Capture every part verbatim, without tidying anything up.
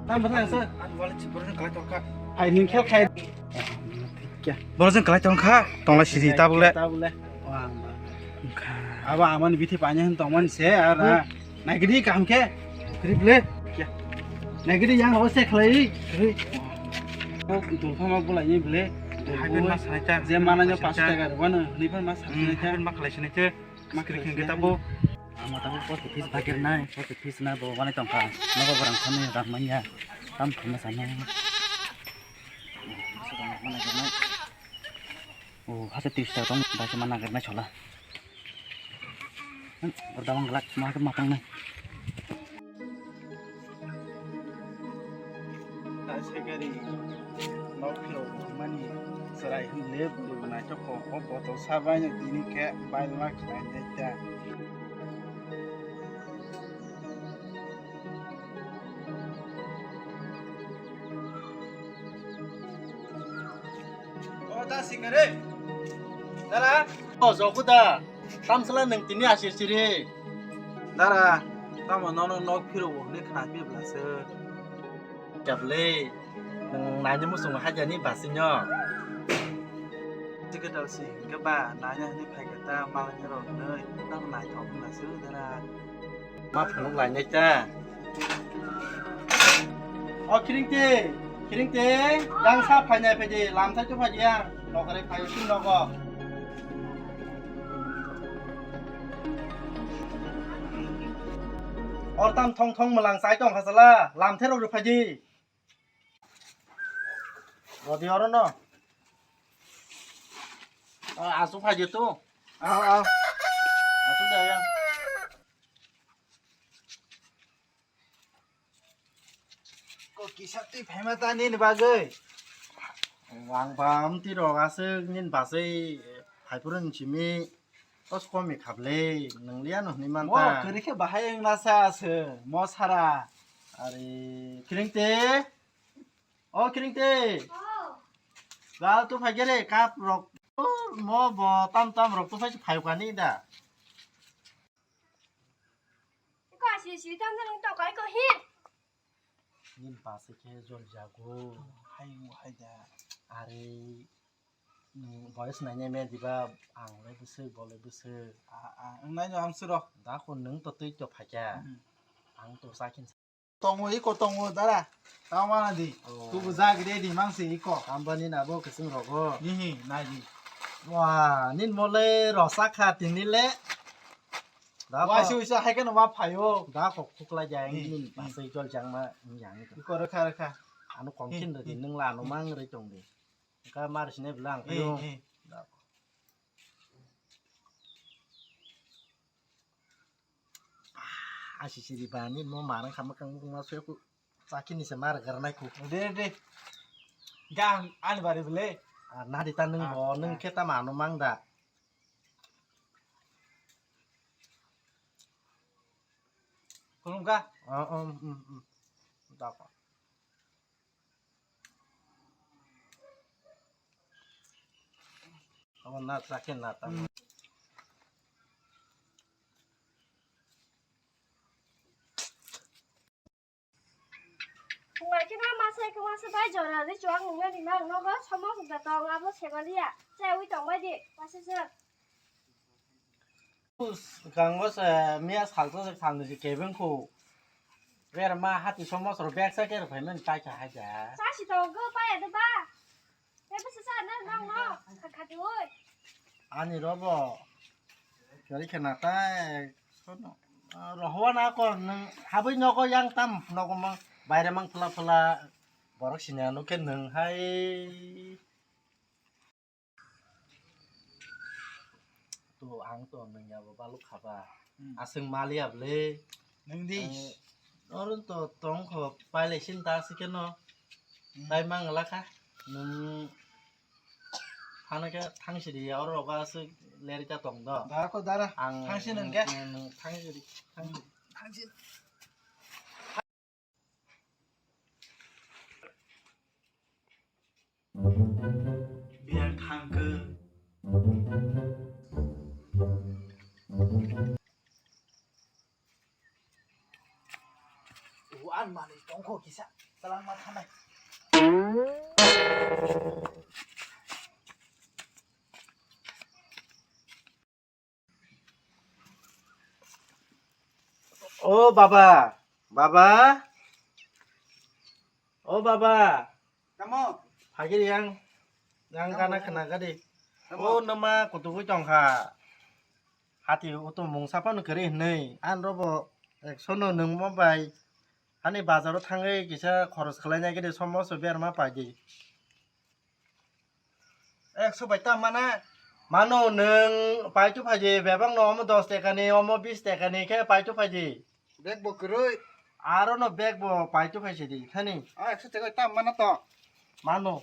Tam bwthai se. Ani wallet si borok jwng kwlai tongkha. Hai nwng khel khai. Borok jwng kwlai tongkha. Tongla siri tabule. Tabule. Wah, wah. Abo amani bithi paina hin tongmani se ar, hmm, naigidi kaham khe. Kiri ble. Naigidi yang abo se khlai. Kiri. Kok dulphama bulai ni ble. Hai ben ma sanai ta. Je mana nyo paanch taka rwano, hwnwi phan ma sanai ta. Hmm, hai ben ma khlai sinai te. Makri khe tabo. Ama tabo post office bagir nai, post office na bo wani tongkha. Nogo borang thani rang manya. Tam thumna sana. O hase tris taka tong, bai se mana gernai chola. Orda mang glak ma ma tong nai. Taisakari nok phirok mani chwrai hwnle bwrwi bo naithok kok o botol sa baino tini khe bailma khlai nai ta. O da singare. Dara. O jogu da. Tamsala nwng tini asir siri. Dara, tamo nono nok phiro bo hwnwi khna phi bwlasa. Jable, nwng naini muchungo hajakni basino. Digital si hwnkhe ba naina hwnwi phaikha ta malai rok hwnwi tamo naithok wngna se dara. Ma phunuk lainai ta. O Khiringti, Khiringti, yang sa phainai phaidi, lamthai to phaidi yang, nokare phai sin nogo. Or tam thong thong mwlang chai tong kha sala, lamthai rok rw phaidi. Rodi oro no. Ah, asu phaidi tu. Ah, ah. Asu da yang. Ko kisa twi phaima ta nini bagwi? Wang bam twi rok aswk nini basai phaiphuru nini simi tos komi khaple nwngliya no hwnwi man ta. Mo kwrwi khe bahai wngna sa aswk mo sara. Are Khiringti. O Khiringti. Gal tu phai gere kap rok. Mo bo tam tam rok tu phai phai kani da. Ko asi si tam tam to kai ko hi. Nini bwsai khe jol jago. Hai o hai da. Are, nwng boyos nainai me diba, ang le bwswk, bo le bwswk. A, a, wng nai no amswk rw. Da kho nwng to twi to phaikha. Hmm. Ang to sa khin. Tongo, iko tongo, dara. Tamo mana di. Oh. Tubu jag ready mang se iko. Ambani na bo kising rogo. Hihi, nai di. Wah, nin mo le rosa kha tini le. Da waisa waisa hai kheno ma phaio. Da kok khukla jai, hmm, nin, hmm, pasai jol jang ma, hmm, yang ito. Iko rwkha rwkha. Ano kongkin, hmm, rwdi, hmm, nwng la ano, hmm, mang rwi tong di. Wngkha mar sine bwla ang, hmm, phaio. Hmm. Da. Ah, asi siri bani mo mar wngkha mwkhang mwkhang ma sui ku. Chakini se mar garnai ku. De de. Ga ani bari bwle. Ah, nadi ta nwng, ah, bo, nwng, ah, khe ta mano mang da. Khulumkha? Oh, um, um, um. Dako. Abo na chakhe na tamo. Phungai khe ma masai khe masa bai jora ri chuang nungya ni ma nogo somo hukda tong abo sebaliya. Chai ui tong bai di masa se. Kango se miya salsa se salni se kebeng khu. Wer ma hati somo soro bag sa ker phai men pai kha haja. Sa si tong go pai ade ba. Ani robo. Kari khena tai sono. Ah, rohwa na ko nung habui nogo yang tam nogo mang baire mang pula pula borok sini anu ke nung hai. To ang to nung ya baluk khaba. Hmm. Aswng mali able. Nung di. Ang oron to tong kho paile sin ta sikeno. Hmm. Tai mang la kha. Nung Hano khe thang sidi ya, oro rogo aswk lerika tong do. Da ko dara. Ang thang si nung khe. Nung, nung thang sidi. Thang sidi. Thang sidi. Biar thang khe. Wan mani tongkho kisa. O baba, baba, o baba. Tamo? Phagiri yang, yang gana khna gadi. Tamo? O noma kutugui tongkha. Hati utum mungsa phano kwrwi hwnwi, an robo ekso no nwngmo bai hani bazaro thangwi kisa khoros khlainai gede somoso berma paidi. Ekso bai tam mana? Mano nwng paitu phaidi bebak no omo dos tekani, omo bis tekani khe paitu phaidi. Bag bo kwrwi. Aro no bag bo paitu phaisidi thani. A ekso teka tam mana to. Mano.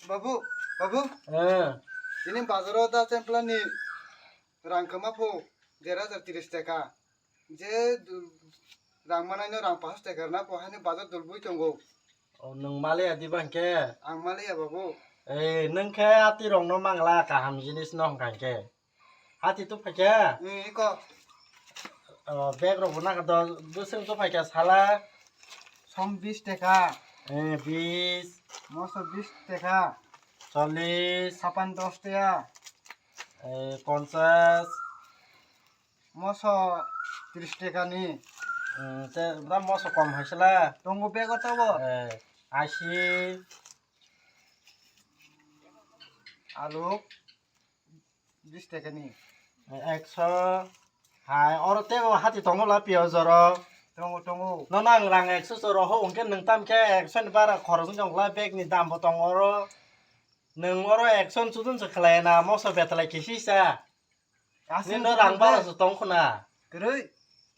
Babu, babu. Eh. Ini bazaro da chempla ni rang kama pho der hajar tris teka. Je du-, rang manai no rang paanch teka na pho hani bazar dol bui tongo. O nwng maliya diba hwnkhe? Ang maliya babu. Eh, nwng khe ati rok no mangla kaham jinis no hwnkha hwnkhe. Hati tu phaikha? Hmm, iko. O, bag rok bo naka do, bwswng tu phaikha sala. Som bis teka. Eh, bis. Moso bis teka. Chollis. Sapan dos teka. Eh, ponchas. Moso tris teka ni. Hmm, te bra moso kom hai sala. Tongo bag o tabo. Eh, ashi. Alu. Bis teka ni. Ekso. Hai, oro tei bo hati tongo la piyaj oro. Tongo, tongo. Nono ang rang ekso choro ho, hwnkhe nwng tam khe ekso ni bara khorok wng tong la bag ni dam bo tongo oro. Nwng oro ekso ni chudun se khlai na, moso betlai kisi sa. Aswk nini no rang bara se tong khuna. Kwrwi.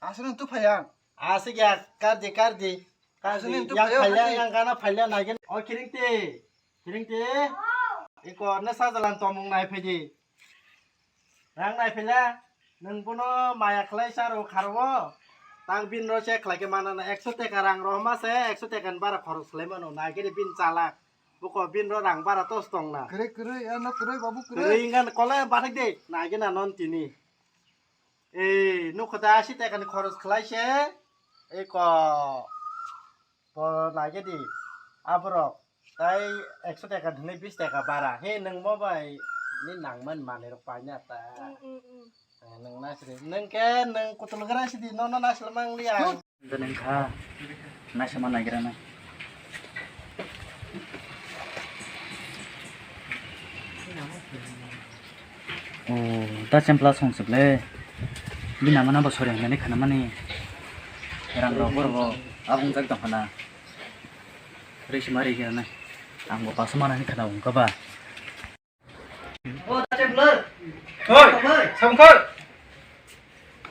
Aswk nung tu phayang. Aswk ya, kardi, kardi. Kardi. Aswk nung tu yang phayang, phayang, hati. Yang gana phayang nagin. O kiring te. Kiring te. Iko ne sajalan tomung nai phaidi. Rang nai phaila. Nung bono maya khlai sa ro kharo. Tak bin ro se khlai ke mana na ekso teka rang ro ma se, ekso teka ni bara khorok slai mano. Nai ke bin chalak. Buko bin ro rang bara tos tong na. Kwrwi, kwrwi, ano kwrwi, babu, kwrwi. Kwrwi wngkha kole bathak de, nai gena non tini. Ei, nukho da, asi tekani khoros khlai se. Ei ko, bo nai gedi. Aborok, tai ekso teka hinwi bis teka bara. He, nwng mo bai, ni nangmani manwi rok paina ta. Mm, mm, mm. Eh, nwng nasri, nwng ke, nwng kutul gra sidi, nono nasri mang liya. Thut. Nengkha, naisama naigrana. O, ta chempla song se ble. Bini ama nabo sori hinani khana mani. Rang rok borok bo abung jak tong khana. Risi mari gana. Ang bo paso mana ni khana ungka ba. O, ta chempla. Oi, Samkhor.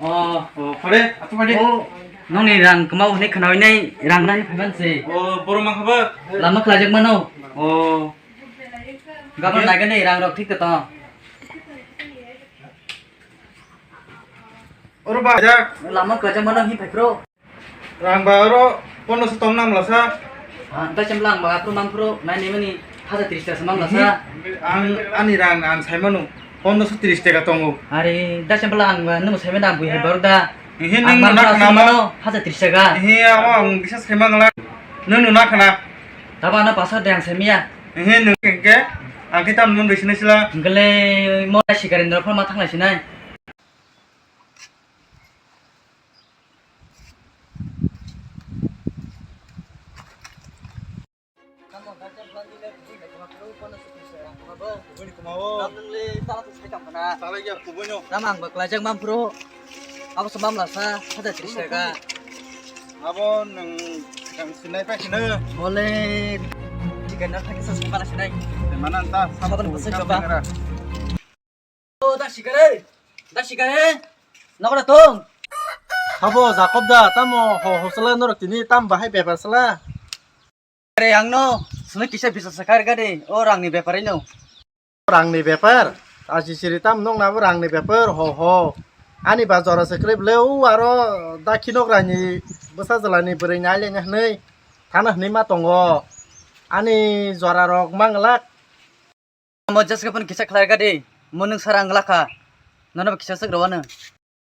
O. O, khore, atu mari. O, noni rang kemau hwnwi khnawi nai rang rani phaiban se. O, borok mang haba. Lama khlajak mano. O. Gabon naga nei rang rok thik to. Oro ba jak. Lama khlajak mano hi phaikro. Rang ba oro pondroso tong nang mlasa. Ah, ta chempla ang ba aphuru mamphuru nai nai mani hajar tris taka se mamlasa. Ang ani rang ang sai manu pondroso tris taka tongo. Are, ta chempla ang ba nung sai mani ang bui hai borok da. Ehe, ang nung nuna mamlasa khna mano hajar tris taka. Ehe, amo ang bisas khai mangla. Nung nuna khna. Taba ano pasar de ang sai miya. Ehe, nung ke ang ke tam nung bisini sila. Gele mo sikari nor phama thang lai sinai. Tama ang baklajak mamphuru. Abo se mamlasa, hajar tris taka. Abo nwng ang sinai paikhe no. Bole, chicken no thangsa se mana sinai. Mana ta, sabon bwsai kaba. O, da sikare, da sikare. Nokra tong. Sabo Jakob da, tamo ho hosla norok tini tam bahai bepar sala. Are ang no, sini kisa bisa sakar gade, o rang ni bepar ino. Rang ni bepar, aji siri tam nong na bo rang ni bepar, ho ho. Ani ba jora se krep le, u aro da khinok rani bwsa jala ni bwrwi nai le nya hwnwi, thana hwnwi ma tongo. Ani jora rok manglak. Mo jaske phone kisa khlai ka de, mo nwng sara wng lakha, nono bo kisa swk rw anw.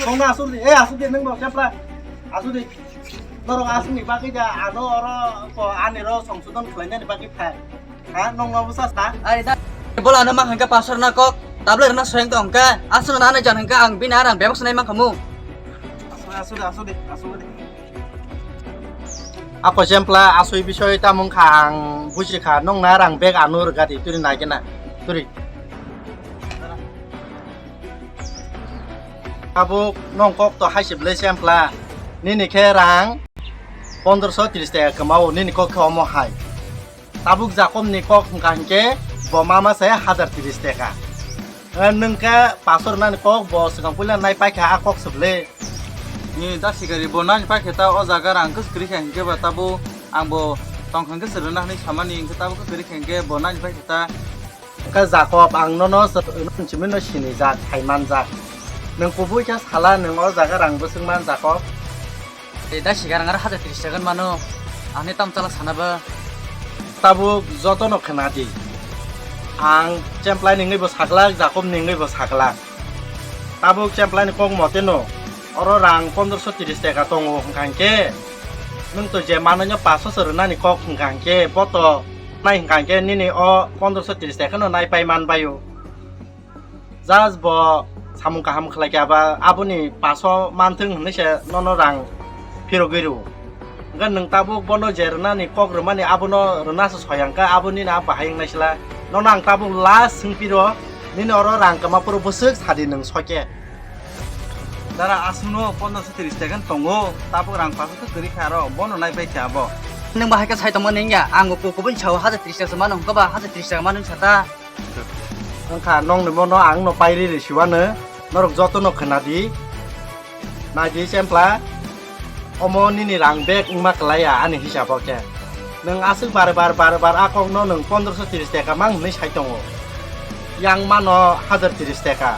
Nongno asuk di, eh, asuk di, nongno kepla. Asuk di. Norok asuk ni bagwi da, ano oro ko ani ro songsodon khlainani bagwi phai. Ha, nongno bwsa sa? Ari da. Bola no mang hangka pasar na kok. Tablet na soyang tong ka. Asuk na na jan hangka ang bini arang bebak sanai mang kamu. Asuk, asuk di, asuk di, asuk di. Apo Chempla, asui bisoi tamung kha ang buji kha, nong na rang bag anu rwgadi turi nai gena. Turi. Tabuk nong kok to hai se ble Chempla. Nini khe rang pondroso tris taka kwmao, nini kok khe omo hai. Tabuk Jakob ni kok hwnkha hinkhe bo mama se hajar tris taka. Eh, nwng khe pasor nani kok bo swkang puila nai paikha a kok se ble. Ni da sikari bo nani paikhe ta o jaga rang kwswk kwrwi kha hinkhe ba tabuk ang bo tongkha hinkhe se rwna hinwi samani hinkhe tabuk kwrwi kha hinkhe bo nani paikhe ta. Hwnkhe Jakob ang nono se rwna hinwi no sinijak, hai manjak. Nwng kubui khe sala nwng o jaga rang bwswk man Jakob. Tei da sigar ang aro hajar tris taka mano. Ani tam chala sana ba. Tabuk jotono khna di. Ang Chemplai ni wngwi bo saklak, Jakob ni wngwi bo saklak. Tabuk Chemplai ni kok mote no oro rang pondroso tris taka tongo hwnkha hinkhe nwng to je manwi no paso se rwnani kok hwnkha hinkhe bo to nai hwnkha hinkhe nini o pondroso tris taka no nai pai man baio. Just bo samung kaham khlai khe aba aboni paso manthwng hinwi se nono rang phirogwi rw. Hwnkhe nwng tabuk bono je rwnani kok rwmani abono rwna se soyang kha, aboni na bahai wngnai sla. Nono ang tabuk last swngpiro, nini oro rang kwma phuru bwswk sadi nwng soke. Dara aswkno pondroso tris taka tongo, tabuk rang paso khe kwrwi kha aro bono nai pai kha abo. Nwng bahai khe sai tongmani wngya, ang kubun sao hajar tris taka se mano hwnkhe ba hajar tris taka mano wngsa ta. Wngkha nongni bono ang no pairi rw siwano, norok joto no khna di. Nai di Chempla, omo nini rang bag wngma kwlaiya ani hisabo khe. Nwng aswk bar bar bar bar a kok no nwng pondroso tris taka mang hinwi sai tongo. Yang mano hajar tris taka.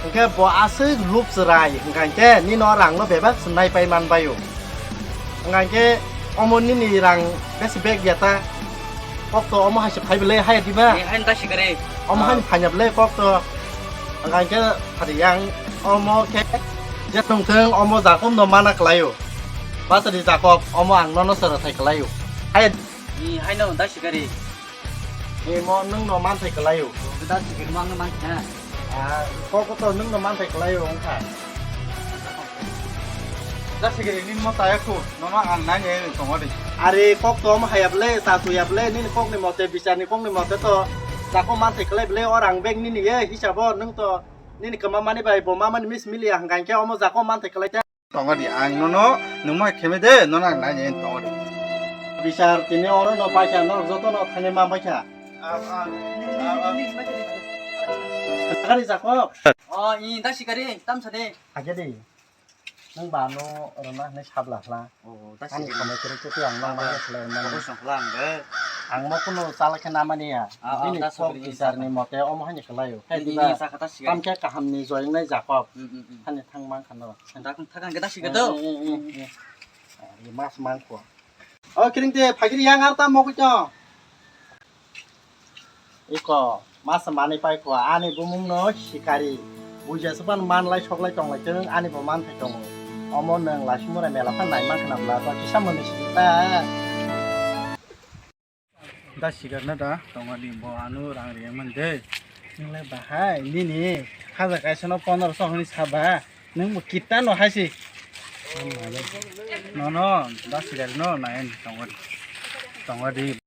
Hwnkhe bo aswk lup chwrai hwnkha hinkhe nini o rang no bebak se nai pai man baio. Hwnkha hinkhe omo nini rang besi bag ya ta. Kok to omo hai se phai bwle hai diba? Ni hai ta sikare. Omo hai phai ya bwle kok to. Hwnkha hinkhe phari yang omo khe je tong thung omo Jakob no mana kwlaio. Basari Jakob omo ang nono se rwthai kwlaio. Hai. Ni hai no ta sikare. Ni mo nwng no man thai kwlaio. Ta sikare mo ang no man thai na. Ah, kok to nwng no man thai kwlaio wngkha. Jasigiri nini mo taya khu, nono ang nai nai tongo di. Are kok to omo haya bwle, ta tuya bwle, nini kok ni mote, bichar ni kok ni mote to, jako manthai kwlai bwle, o rang bag nini ye, hisabo, nwng to, nini kwma mani bai, bo ma mani mis miliya, hwnkha hinkhe omo jako manthai kwlai ta. Tongo di, ang nono, nwng ma kheme de, nono ang nai nai tongo di. Bichar tini oro no bai kha, norok joto no thani ma bai kha. Kari jako. O, i, da sikari, tam sade. Hake di. Nwng ba ano rwna hinwi sabla hla. Oh, ta sikiri. Ani samai kwrwi kwtwi ang nang manya khlai mani. Ang mo kuno chala khe namani ya. Ah, ah, bini kok bichar ni mote omo haino khlaio. Khe diba, kam khe kaham ni joyeng nai Jakob. Hmm, hmm, hmm. Hani thang mang khano. Da kung thakang khe ta sikiri do. Eh, eh, eh, eh. Ari mas mang kho. O kiring te phagiri yang ar ta mo kito. Iko, masa manwi pai kho, ani bumung no sikari. Buja se ban man lai sok lai tong lai chwng, ani bo man thai tongo. Omo nwng lai sumura mela phan nai man khna bla, to kisa mwnwi sidi ta. Da sikar na da, tongo di bo anu rang riyang man de. Nwng lai bahai, nini haja kaisa no pondro so hwnwi saba. Nwng bo kita no hai si. No, no, da sikar no, nai tongo di. Tongo di.